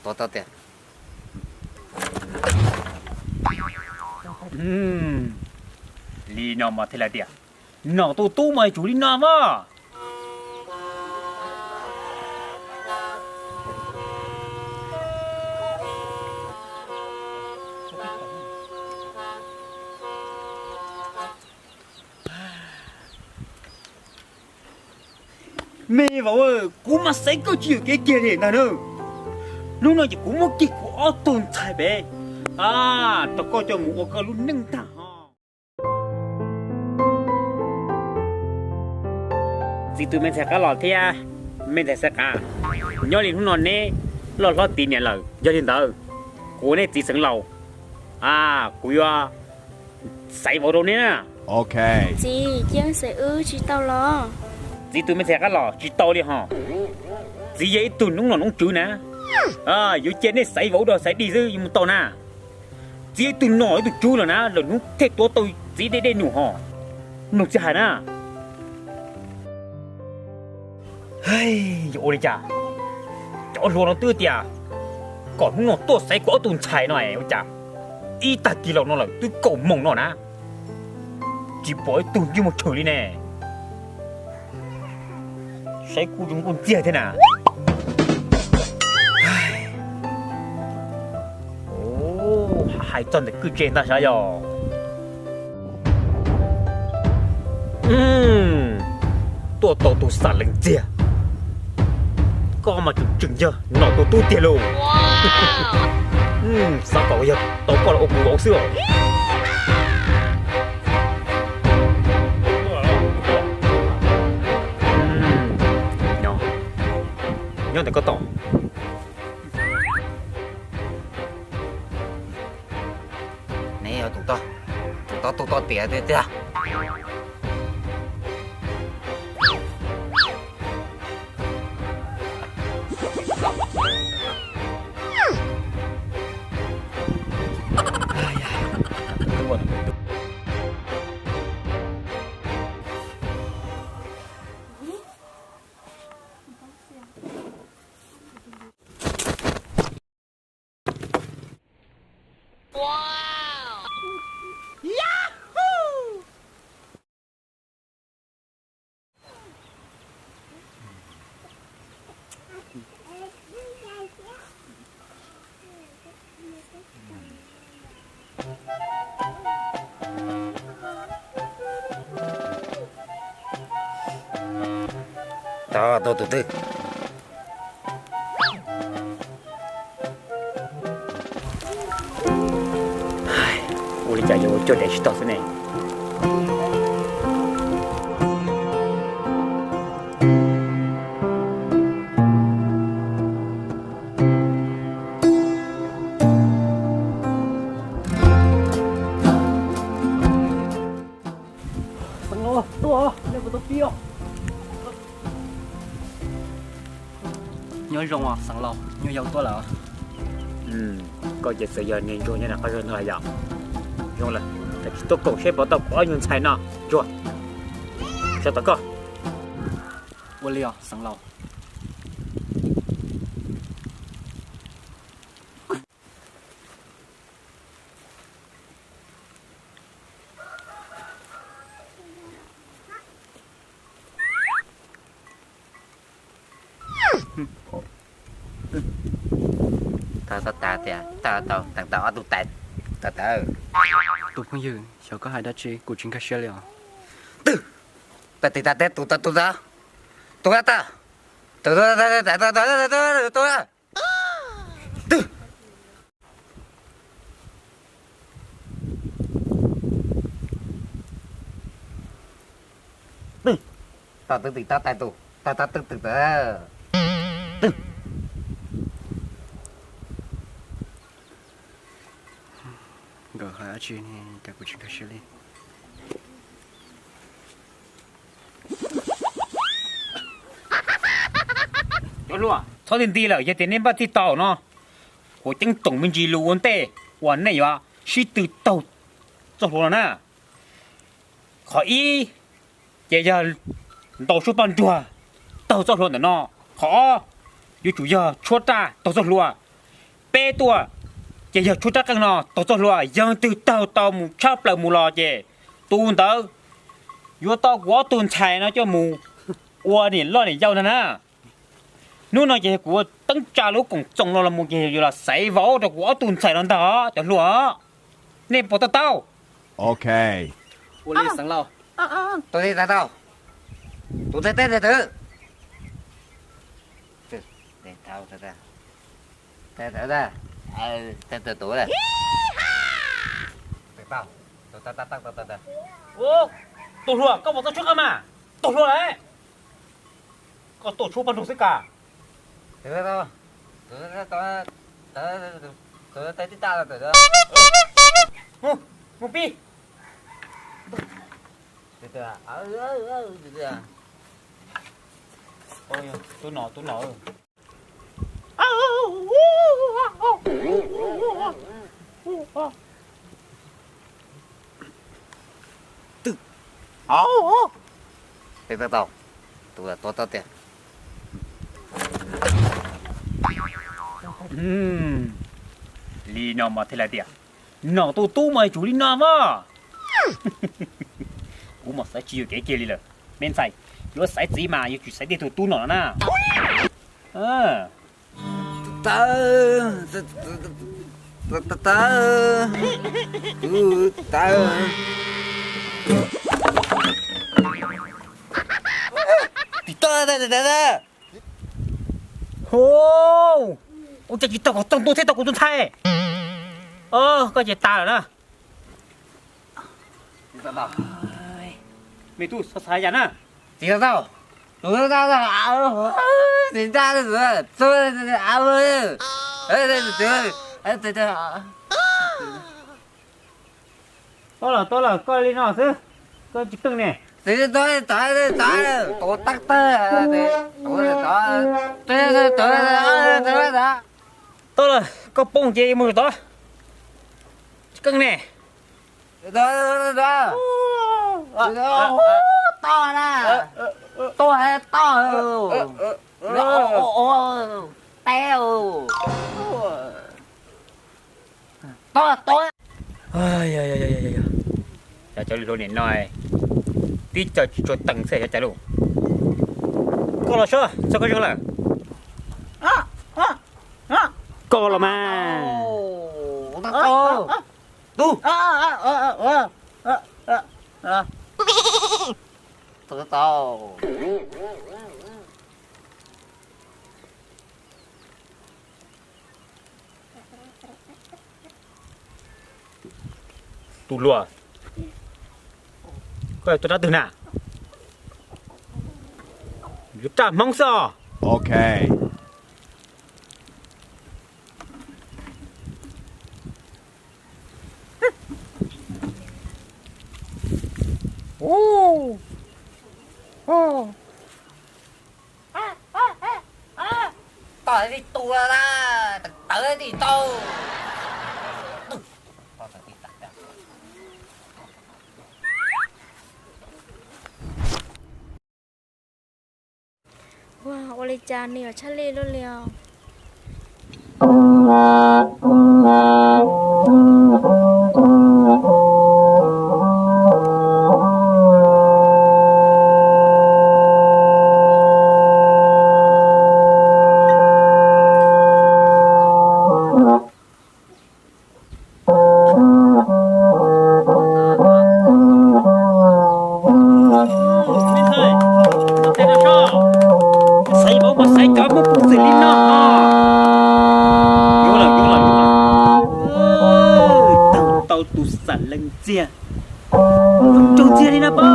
Tau tau tias, li no mas thiaj li tias nom tus tub mas yuav tsum li no mas. Me vauv, kuv mas xaiv koj tsis yuam kev kiag li ntag na. Hnub no ces kuv muab kiag kuv ob tug ntxhais pem rau koj coj mus ua koj lub neej ntag ho. Txiv tus me ntxhais qab los thiab me ntxhais xaiv qav, nyob li hnub no neb loj hlob tiav niam lawm, yog li ntawd kuv ua neb txiv xeev laus, kuv yuav xaiv vauv rau neb na. Txiv, cia wb xaiv wb tsis tau los? Txiv tus me ntxhais qab los tsis tau li ho. Txiv yog ib tug noob nom noob tswv na, yuav cia nej xaiv vauv rau xaiv dij xwb yuav mus tau na. Txiv ib tug nom ib tug tswv los na, lwm hnub thiaj tuav tau txiv dej dej num ho. Nug txiv hais na. Yuav ua li cas? Cov hluas no twb tias kom hnub no tuaj xaiv kuv ob tug ntxhais no ua cas ib tag kis los no lawm twb kaum moos no na, tsis pom ib tug ntsej muag tshwm li ne. Saib kuj zoo nkauj ntxiag thiab na. Hais txog ntawm kwj tse ntag sav yog. Tuaj tau tus xam lees txiag, koj mas tseem tseem yog nom tus tub tiag lauj. Xav kom yog tau koj los ua kuv vauv xwb os. Nyob ntawm koj tos. Neb yog tus tod, tus tod tus tod tiag tiag. Tau, tau tus twg? Ua li cas yuav ua coj dev tsis tau xwb ne? Xeev laus tuaj, nej puas tau pib os? Nyob zoo os xeev laus, nyuag yau tuaj lawm. Koj ces txawm yog niag ntsuag nyob nram qab zos no los yog? Zoo lawm, koj tsis tuaj koom seb puas tau kuv ob nyuag ntxhais no. Ntsuag, sawv tom koj. Ua li os xeev laus. Tau tau tas tias tau tau teev tau ob tug tais tau tas. Tus phooj ywg, xyov koj hais dab tsi kuv tsis nkag siab li os. Twg? Tais tis tas teb tus tau tus tau tus tau tas tus tau tus tau. Twg? Twg? Tau twg twg tau tais tus tau tau twg twg tau. Twg? Nkawd hais dab tsi ne cas kuv tsis nkag siab li. Cov hluas, txhob ti nti lawm, yog tias nej npaj txij tau no, kuv ceeb toom me ntsis lus ua ntej uas nej yuav sib tw taug txoj hlua no na. Qhov ib, ces yog ntaus suab paj nruag taug txoj hlua ntawm no. Qhov ob, yuav tsum yog tshuab raj taug txoj hlua. peb tuaj, ces yog tshuav rab qeej no tau txoj hlua, yog twg taug tau mus tshab plaws mus los ces tus ntawd yuav tau kuv ob tug ntxhais no coj mus ua niam loj niam yau ntag na. Hnub no ces kuv ua teeb tsa lub koom txoos no los mus ces yuav los xaiv vauv rau kuv ob tug ntxhais no ntag cov hluas. Nej puas to taub? Ok. Ua li xeev laus. Tus twg tau? Tus twg teb tus twg? Tus hluas, koj puas tau tshuab qeej mas? Tus hluas lawm. Koj tuaj tshuab poj nrog xwb ka. Mus pib. Tub no, tub no. Twb tau, tua tau tiag. Li no mas thiaj li tias nom tus tub mas yuav tsum li no mas. Kuv mas xaiv tsis yuam kev kiag li lawm. Me ntxhais, yuav xaiv txiv mas yuav tsum xaiv tej tus tub nom no na. Ua cas tsis tau kom txog ntua thiab tau kuv tus ntxhais. Koj ces tas lawm na. Me tub xav xav yam na. Tsis tau, tsis tau, tsis tau. Tau lawm, tau lawm, koj li no xwb, koj tsis keej ne. Tus tab tawg, tus tab tawg. Tau lawm, koj poob ces mus tod. Tsis keej ne. Toj na, toj, toj, teb. Cov cov hluas nim no tib co tsis tshua teeg xwb, cov cov lus. Koj los sob, txog koj zoo lawm. Koj los mas. Tub. Tau. Tus hluas, koj tuaj rab twg na? Yuav raj Hmoob xwb os. Ok. Toj li tus la, tawv li tau. Ua, ua li cas nws yuav tshaj lij luaj li os? Xaiv vauv mas xaiv cov muaj peev xwm li no. Yuav lawm, yuav lawm, yuav lawm. Tau, tau tus xam leej txiag. Zoo txiag li no pob.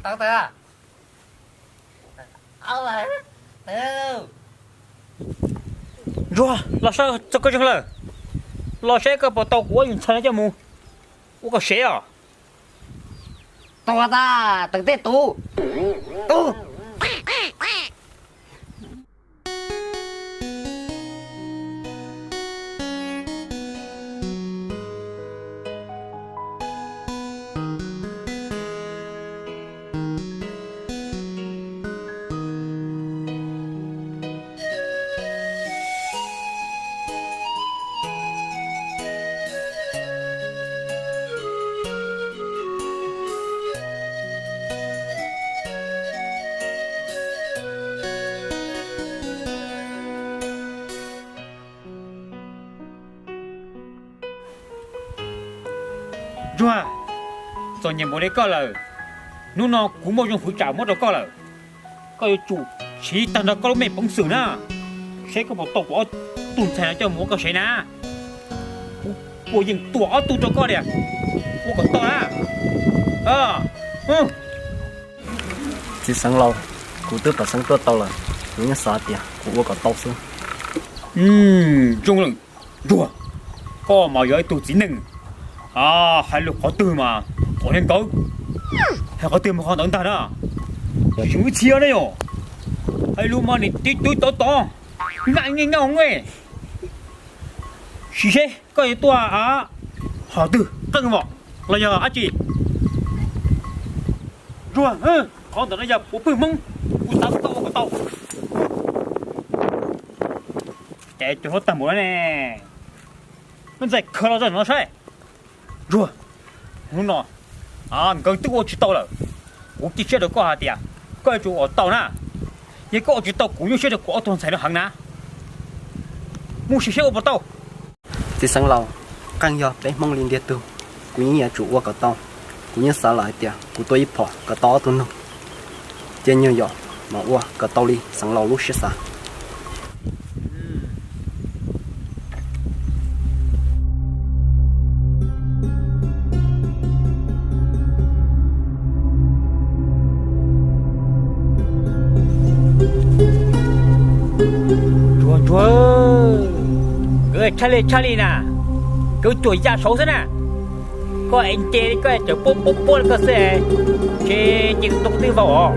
Ntsuag, los saib txog koj zeeg lawm, los saib koj puas tau kuv ob yawg ntxhais no coj mus ua koj sev os. Tuag tas, teem tej tus. Ntsuag, txom nyem npaum li koj lawm, hnub no kuv muaj zoo hwv tsam muab rau koj lawm. Koj yuav tsum siv tag nrho koj lub mej peev xwm na, saib koj puas tau kuv ob tug ntxhais no coj mus ua koj sev na. Kuv puas yeem tuam ob tug rau koj tiag, ua kom tau na. Txiv xeev laus, kuv twb pam xeeb tuaj tau lawm, kuv yeej xav tias kuv ua kom tau xwb. Zoo lawm Ntsuag, koj mas yog ib tug txiv neej, hais lus qhov twg mas qhov li nkawd, hais qhov twg mas qhov ntawd ntag na. Tsis muaj ib txhia ne yom, hais lus mas nim tib tub tov tov, naj nyeej nyob ne. Sim seb koj yuav tuaj hom twg, qeej vos los yog dab tsi? Ntsuag, qhov ntawm no yog puav pwg Hmoob, kuv xav tau ua kom tau. Ces cov hluav tag npaum no ne, koj ntxhais khaws los rau no saib. Ntsuag, hnub no nkawd twb ua tsis tau lawm, kuv cia siab rau koj hais tias koj yuav tsum ua tau na. Yog koj ua tsis tau kuv nyuaj siab rau kuv ob tug ntxhais no heev na. Mus sim seb ua puas tau. Txiv xeev laus, qeej yog peb Hmoob li ntiag tug, kuv yeej yuav tsum ua kom tau. Kuv yeej xav lawm hais tias kuv tua ib phom kom tau ob tug noog, cia nyuag yom mas ua kom tau li xeev laus lub siab xav. Ntsuag, ntsuag, nkawd tshaj li tshaj li na, nkawd cuam ya saud xwb na. Koj es nce li koj es tseem puab puab puab li koj xwb, ntshe nce tus ntoo twb vau os.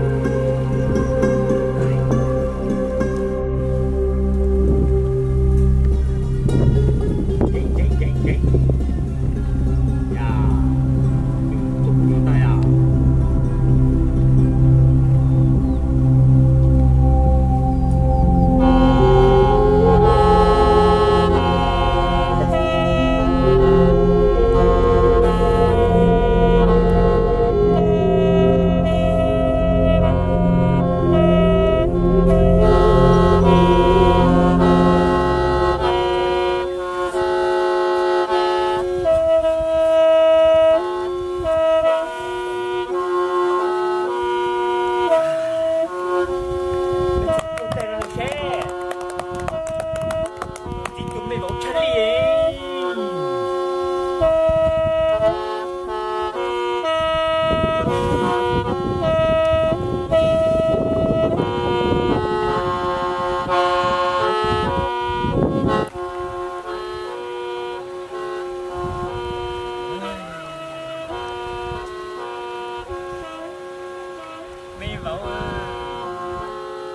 Me vauv,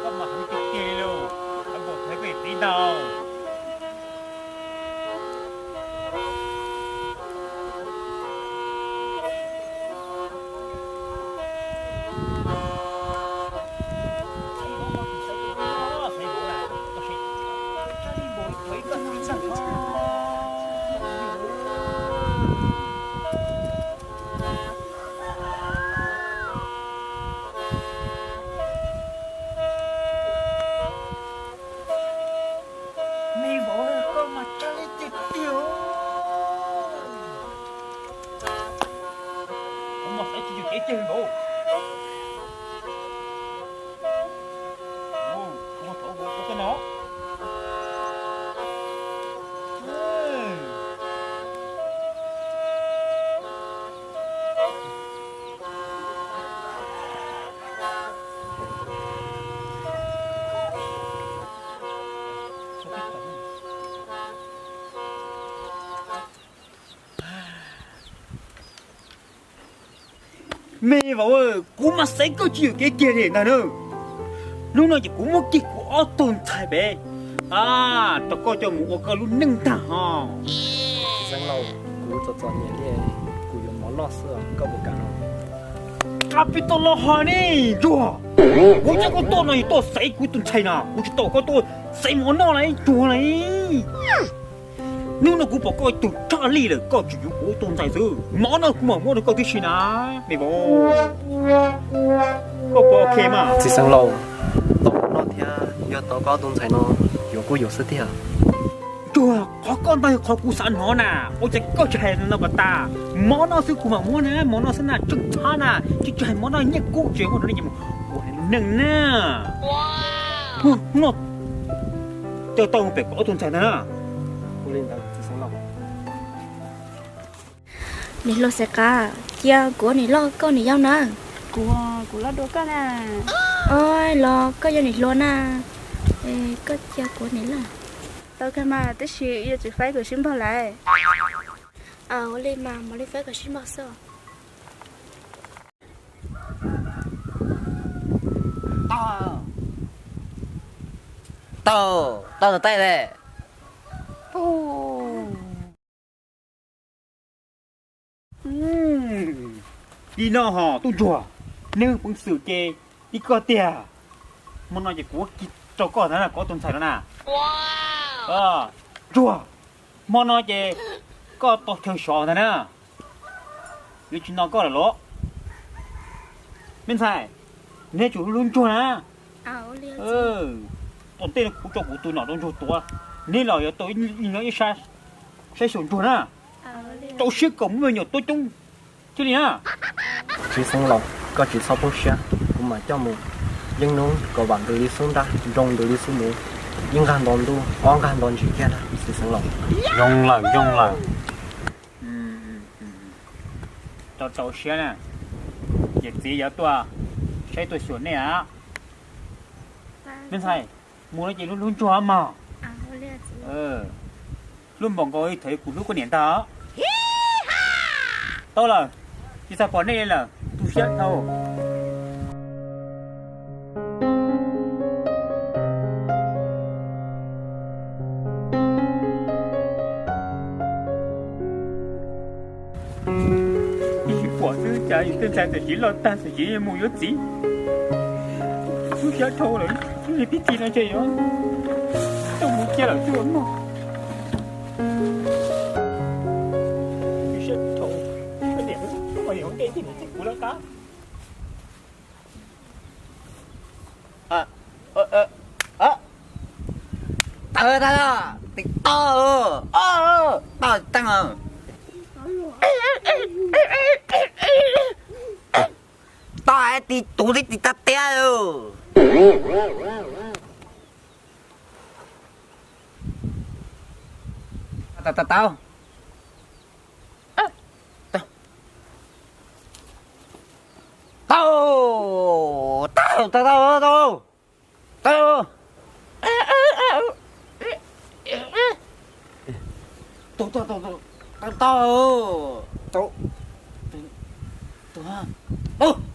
koj mas heev tiag tiag li lauj, heev npaum thaum koj yawm txiv ntag. Me vauv, koj mas tshaj lij tiag tiag. Kuv mas xaiv tsis yog kev ceg vauv. Kuv mas thov vauv ua koj no. Me vauv, kuv mas xaiv koj tsis yuam kev kiag li ntag na. Hnub no ces kuv muab kiag kuv ob tug ntxhais pem rau koj coj mus ua koj lub neej ntag ho. Xeev Laus, kuv txom txom nyem li, kuv yuav mov noj xwb, koj puas kam no? Ab, peb tau los hais ne, ntsuag. Kuv coj koj tuaj no yog tuaj xaiv kuv tus ntxhais no, kuv tsis tau koj tuaj xaiv mov noj na, ntsuag na. Hnub no kuv pom koj tus tshaj lij lawm, koj tsis yuav kuv tus ntxhais xwb, mov no kuv mam muab rau koj tib si na, me vauv. Koj puas ok mas? Txiv Xeev Laus, tau mov noj thiab yog tau koj tus ntxhais no yuav kuj yuav xwb tiag. Ntsuag, qhov koj ntag yog qhov kuv xav hnov na, ua cas koj tsis hais no pas tas? Mov noj xwb kuv mam muab na, mov noj xwb na, tseem txhob na, tsis tsis hais mov noj nyiaj kub tsis muab rau nej ces mus ua neej na. Coj tau mus pem kuv ob tug ntxhais ntag na. Niam hluas Xaiv Qav, cia kuv ua niam loj koj niam yau na. Kuv, kuv loj dua koj na. Oj, los koj yog niam hluas na, koj cia kuv ua niam loj. Tau kawg mas, tab sis yuav tsum faib kom sib npaug lawm. Ua li mas mam li faib kom sib npaug xwb. Tau, tau ntawm taij le. Li no ho tub ntsuag, neeg peev xwm ces tib koj tiag. Hmo no ces kuv kis rau koj ntag na, koj tus ntxhais no na. Ntsuag, hmo no ces koj tau chaw sov ntag na. Yuav tsis no koj lawm los? Me ntxhais, neb tsum hlub ntsuag na. Tom ntej no kuv tso kuv tus nom rau ntsuag tuav, neb los yuav tau ib nyob ib sab saib xyuas ntsuag na. Rau siab kom muaj me nyuam tuab coob thiaj li na. Txiv Xeev Laus, koj tsis txhob poob siab, kuv mam coj mus yeeb noob kom vam ntws li xub nrab, nroo ntws li xub muv, ib nqag nto ntuj ob nqag nto ntsis kiag na txiv Xeev Laus. Zoo lawm, zoo lawm. Rau rau siab na, ces txiv yuav tuaj saib tuaj xyuas nej a. Me ntxhais, mus no ces hlub hlub ntsuag mog. Hlub npaum nkaus li thaum kuv hlub koj niam ntag. Tau lawm, tsis xav pom nej li lawm, tu siab dhau. Ib sim pom xwb cas yus tej ntxhais txawm siv loj tag txawm siv mus yuav txiv. Lub siab dhau lawm, lub niag pib txij no ntshe yuav tau mus cia lawm xwb mog. Lub siab dhau, niam, niam ua ntej thiaj niam txij kuv lawv qab. Tawg tag, tim toj, toj teej. Toj es tim tus li tim tag tiag. Tau, tau, tau. Tau, tau, tau, tau, tau. Tau, tau, tau, tau, tau, tau. Tau, tau, tau.